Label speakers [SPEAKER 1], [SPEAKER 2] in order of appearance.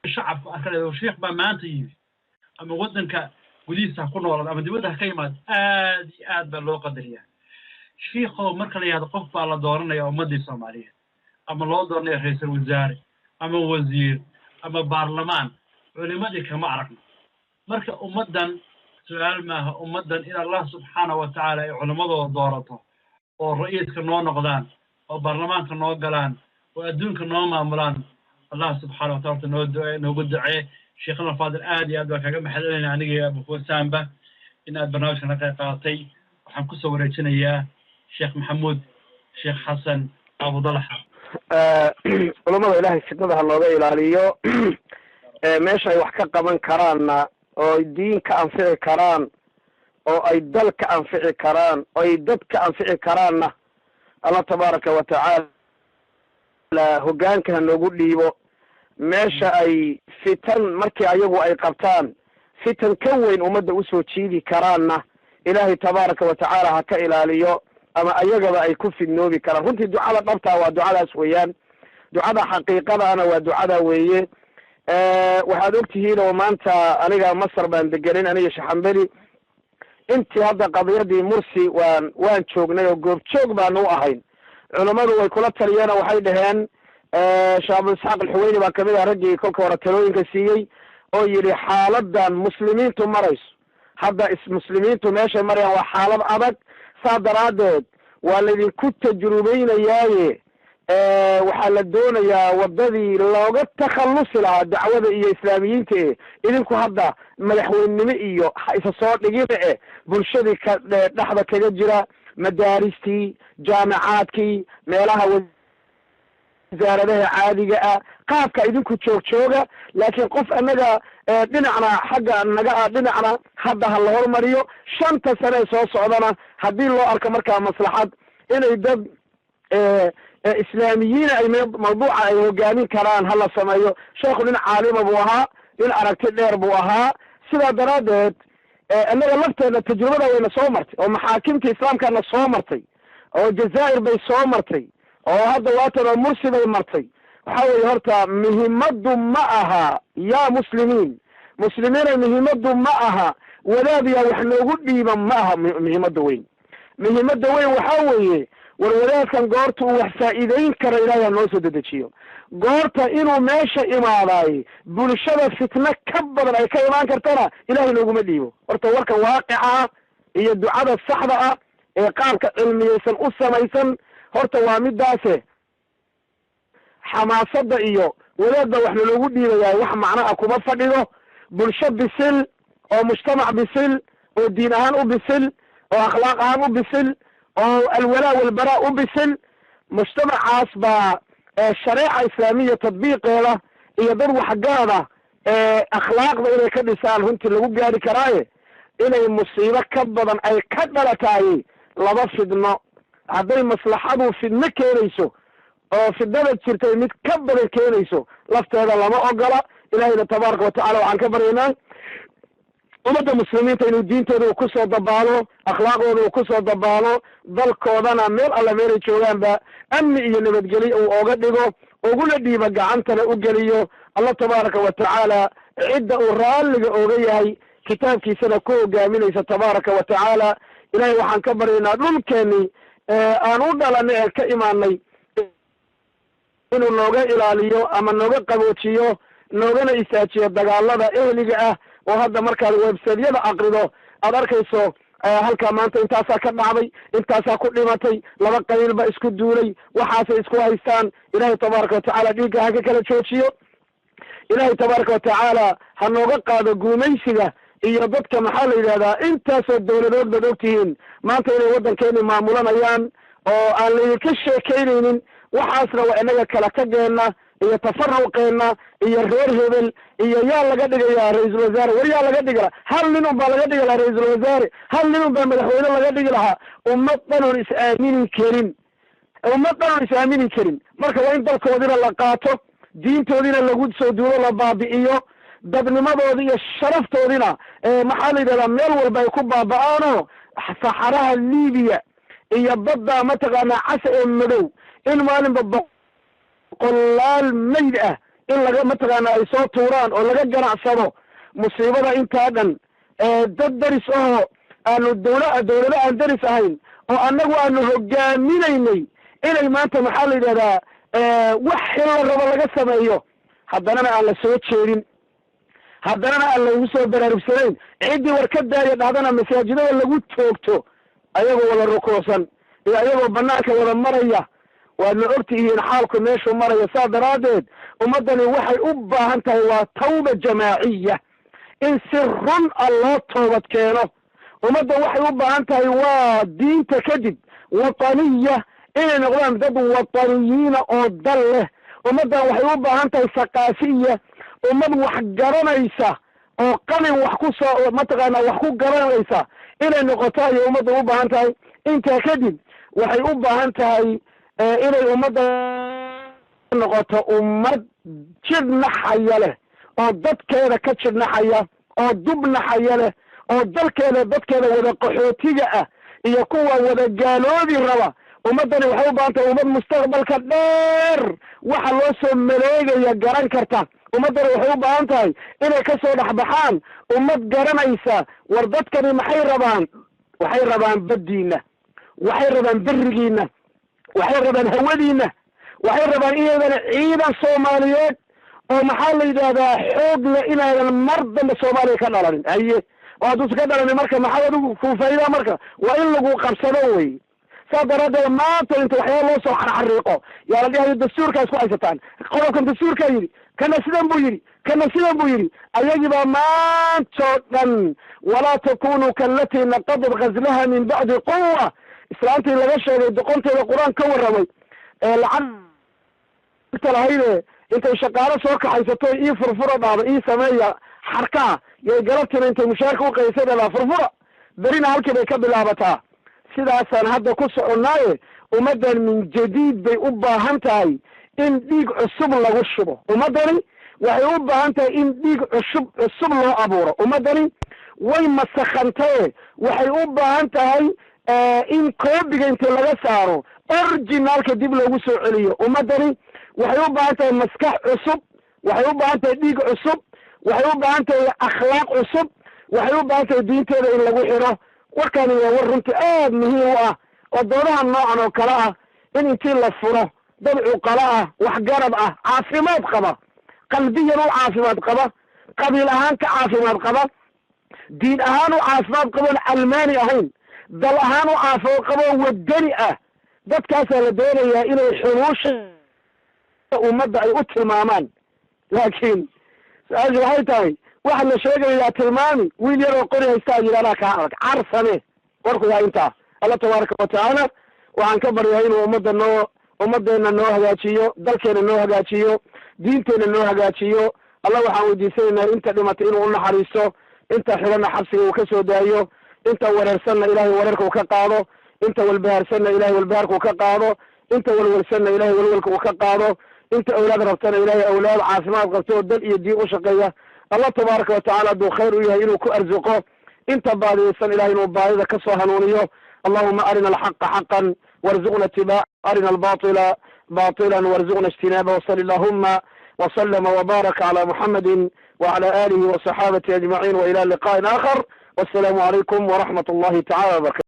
[SPEAKER 1] Shacabku arkanayo sheekh baa maanta yimi, ama waddanka gudihiisa ha ku noolaado ama dibadda ha ka yimaado, aad iyo aad baa loo qadariyaa. Shiikhow, marka la yihahdo qof baa la dooranaya ummaddii Soomaaliyeed, ama loo dooranaya ra-iisul wasaare ama wasiir ama baarlamaan, culimadii kama aragno. Marka ummaddan su-aal maaha, ummaddan in Allah subxaana wa tacaala ay culimmadooda doorato oo ra'iiska noo noqdaan oo baarlamaanka noo galaan oo adduunka noo maamulaan, Allah subxaana wa taala horta noo ducee, noogu ducee. Sheekhana Faadil, aad iyo aad baan kaga mahadcelinaya aniga Abu Fusaanba in aad barnaamijkan ka qayb qaadatay. Waxaan kusoo wareejinayaa Sheekh Maxamuud Sheekh Xasan Abu Dalxa.
[SPEAKER 2] Culammada Ilaahay fitnada ha looga ilaaliyo. Meesha ay wax ka qaban karaanna oo ay diin ka anfici karaan oo ay dal ka anfici karaan oo ay dad ka anfici karaanna, Allah tabaaraka wa tacaala hoggaanka ha noogu dhiibo. Meesha ay fitan markii ayagu ay qabtaan fitan ka weyn ummadda usoo jiidi karaanna, Ilaahay tabaaraka wa tacaala ha ka ilaaliyo ama ayagaba ay ku fidnoobi karaan. Runtii ducada dhabtaa waa ducadaas weeyaan, ducada xaqiiqadaana waa ducada weeye. Waxaad ogtihiin oo maanta aniga Masar baan degenin, aniga Shaxambeli, intii hadda qadiyadii Mursi waan joognay oo goobjoog baanu u ahayn. Culammadu way kula taliyeen oo waxay dhaheen, Sheekh Abu Isxaaq Alxuweyni baa kamid ah raggii kolka hore talooyinka siiyey oo yidhi xaaladan muslimiintu marayso hadda, muslimiintu meeshay marayaan waa xaalad adag, saa daraaddeed waa laydinku tajrubeynayaaye, waxaa la doonayaa waddadii looga takhallusi lahaa dacwada iyo islaamiyiinta. E idinku hadda madaxweynenimo iyo ha isa soo dhigina, e bulshadii ka dhexda kaga jira madaaristii, jaamicaadkii, meelaha wasaaradaha caadiga ah, qaabka idinku joog jooga, laakiin qof annaga dhinacna xagga naga ah dhinacna hadda ha la hormariyo. 5ta sane ee soo socdana haddii loo arko markaa maslaxad inay dad islaamiyiina ay mawduuca ay hogaamin karaan, ha la sameeyo. Sheekhu nin caalima buu ahaa, nin aragti dheer buu ahaa. Sidaa daraaddeed innaga lafteeda tajrubada wayna soo martay oo maxaakimta islaamkana soo martay oo Jazaa'ir bay soo martay oo hadda waatan oo Mursi bay martay. Waxa weeye horta muhimaddu ma aha, yaa muslimiin, muslimiinay, muhimaddu ma aha wadaad yaa wax noogu dhiiba, ma aha muhimadda weyn. Muhimadda weyn waxa weeye, war wadaadkan goorta uu wax faa'iideyn karo Ilaahay ha noo soo dedejiyo. Goorta inuu meesha imaadaay bulshada fitno ka badan ay ka imaan kartana, Ilahay nooguma dhiibo. Horta warka waaqica ah iyo ducada saxda ah ee qaabka cilmiyeysan u samaysan horta waa midaase. Xamaasada iyo wadaad baa wax naloogu dhiibayaa wax macno ah kuma fadhido. Bulsho bisil oo mujtamac bisil oo diin ahaan u bisil oo akhlaaq ahaan u bisil oo alwalaa walbaraa u bisil, mujtamacaas baa shareeca islaamiya tadbiiqeeda iyo dad waxgarada akhlaaqda inay ka dhisaan runtii lagu gaari karaaye. Inay musiibo ka badan ay ka dhalataay laba fidno, hadday maslaxadu fidno keenayso oo fidnada jirtay mid ka badan keenayso lafteeda, lama ogola. Ilaahayna tabaaraka watacala waxaan ka baryaynaa ummadda muslimiinta inuu diintooda uu kusoo dabaalo, akhlaaqdooda uu kusoo dabaalo, dalkoodana meel alla meelay joogaanba amni iyo nabadgelyo uu ooga dhigo, uguna dhiiba, gacantana u geliyo Allah tabaaraka wa tacaala cidda uu raalliga ooga yahay, kitaabkiisana ku hogaaminaysa tabaaraka wa tacaala. Ilahay waxaan ka baryaynaa dhulkeeni aan u dhalanay ee ka imaanay inuu nooga ilaaliyo ama nooga qaboojiyo, noogana istaajiyo dagaalada ehliga ah oo hadda markaad websiteyada aqrido aad arkayso halkaa maanta intaasaa ka dhacday, intaasaa ku dhimatay, laba qabiil ba isku duulay, waxaasay isku haystaan. Ilahay tabaaraka watacaala dhiigga ha ka kala joojiyo. Ilahay tabaaraka watacaala ha nooga qaado guumaysiga iyo dadka, maxaa la yidhahdaa, intaasoo dawladood baad ogtihiin maanta inay waddankeeni maamulanayaan oo aan laydinka sheekaynaynin. Waxaasna waa inaga kala tageenna iyo tafaruqeenna iyo reer hebel iyo yaa laga dhigayaa ra-iisul wasaare. War yaa laga dhigi lahaa? Hal nin un baa laga dhigi lahaa ra-iisul wasaare, hal nin un baa madaxweyne laga dhigi lahaa. Ummad dhan oon is aamini karin, ummad dhan oon is aamini karin. Marka waa in dalkoodina la qaato, diintoodina lagu soo duulo, la baabi'iyo dadnimadoodi iyo sharaftoodina, maxaa la yidhahdaa, meel walba ay ku baaba'aanoo saxaraha Libiya iyo badda mataqaanaa Casa ee madow in maalinba boqolaal mayd ah In laga mataqaana ay soo tuuraan oo laga ganacsado musiibada intaa dhan, dad daris ahoo aanu dawlado aan daris ahayn oo annagu aanu hogaaminaynay inay maanta, maxaa la yidhahdaa, wax xil la rabo laga sameeyo, haddanana aan la soo jeedin, haddanana aan lagu soo baraarugsanayn. Ciddii war ka daaya dhahdana masaajidada lagu toogto, ayagoo wada rukuucsan iyo ayagoo banaanka wada maraya. Waadna ogtihiin xaalku meeshuu maraya. Saa daraaddeed ummaddani waxay u baahan tahay waa tawba jamaaciya, in si run a loo toobad keeno. Ummadda waxay u baahan tahay waa diinta kadib wataniya, inay noqdaan dad wataniyiina oo dal leh. Ummaddan waxay u baahan tahay thaqaafiya, ummad wax garanaysa oo qalin wax ku soo, mataqaana, wax ku garanaysa inay noqoto ayay ummadda u baahan tahay. Intaa kadib waxay u baahan tahay inay ummadda noqoto ummad jidhnaxaya leh, oo dadkeeda ka jidhnaxaya, oo dubnaxaya leh, oo dalkeeda dadkeeda wada qaxootiga ah iyo kuwa wada gaaloobi raba. Ummaddani waxay u baahan tahay ummad mustaqbalka dheer waxa loo soo maleegaya garan karta. Ummaddani waxay u baahan tahay inay ka soo dhexbaxaan ummad garanaysa war dadkani maxay rabaan. Waxay rabaan baddiina, waxay rabaan berigiina, waxay rabaan hawadiina, waxay rabaan inaydan ciidan Soomaaliyeed oo, maxaa la yidhahdaa, xoog le inaydan mar dambe Soomaaliya ka dhalanin. Haye, oo hadduusa ka dhalanin, marka maxaa adigu kuu faa'idaa? Marka waa in lagu qabsado wey. Saas daraaddeed maanta inta waxyaaba loo soo xarxariiqo yaa la dhihayo dastuurkaas ku haysataan, qodobkan dastuurkaa yidhi, kana sidan buu yidhi, kana sidan buu yidhi. Ayagii baa maantoo dhan "walaa takunuu kallatii naqadat gazlaha min bacdi quwa", islaantii laga sheegay doqonteeda Qur-aan ka warramay ee lacagta lahayde, intay shaqaalo soo kaxaysato ii furfura dhahdo, ii sameeya xarkaa, yay galabtiina intay mushaarka uqaysay dhahdaa furfura, berina halkii bay ka bilaabataa. Sidaasaan hadda ku soconnaaye, ummaddan min jadiid bay u baahan tahay in dhiig cusub lagu shubo. Ummaddani waxay u baahan tahay in dhiig cusub loo abuuro. Ummaddani way masakhantaye, waxay u baahan tahay in koobiga inta laga saaro originalka dib loogu soo celiyo. Ummaddani waxay u baahan tahay maskax cusub, waxay u baahan tahay dhiig cusub, waxay u baahan tahay akhlaaq cusub, waxay u baahan tahay diinteeda in lagu xiro. Warkani waa war runtii aad muhiim u ah, oo doodaha noocan oo kale ah in intii la furo dad cuqalo ah, waxgarab ah, caafimaad qaba, qalbiyan u caafimaad qaba, qabiil ahaan ka caafimaad qaba, diin ahaan u caafimaad qaboon calmaani ahayn, dal ahaan u caafimaad qaboon wadani ah, dadkaasaa la doonayaa inay xuluusha ummadda ay u tilmaamaan. Laakiin su-aashu waxay tahay, waxa la sheegayaa tilmaami wiil yaroo qori haystaa yidhi anaa kaa adag car same. Warku waa intaa. Allah tabaaraka watacaala waxaan ka baryaa inuu ummadda noo ummadeenna noo hagaajiyo, dalkeena noo hagaajiyo, diinteenna noo hagaajiyo. Allah waxaan weydiisanaynaa inta dhimatay inuu unaxariisto, inta xidhanna xabsiga uu ka soo daayo, inta wareersanna Ilahay wareerka uu ka qaado, inta walbahaarsanna Ilahay walbahaarka uu ka qaado, inta walwalsanna Ilahay walwalka uu ka qaado, inta awlaad rabtana Ilahay awlaad caafimaad qabto oo dal iyo diin u shaqeeya Allah tabaaraka watacaala hadduu khayr u yahay inuu ku arsuqo, inta baadiyaysan Ilahay inuu baadida ka soo hanuuniyo. Allahuma arina alxaqa xaqan warzuqna itibaaca, arina albatila batilan warzuqna ijtinaaba. Wasali allahuma waslama wbaaraka cala muxamadi wacala alihi waصaxaabati ajmaciin, wa ila liqa'in aakhar, wassalaamu calaykum waraxmat allahi tacala wabarakatu.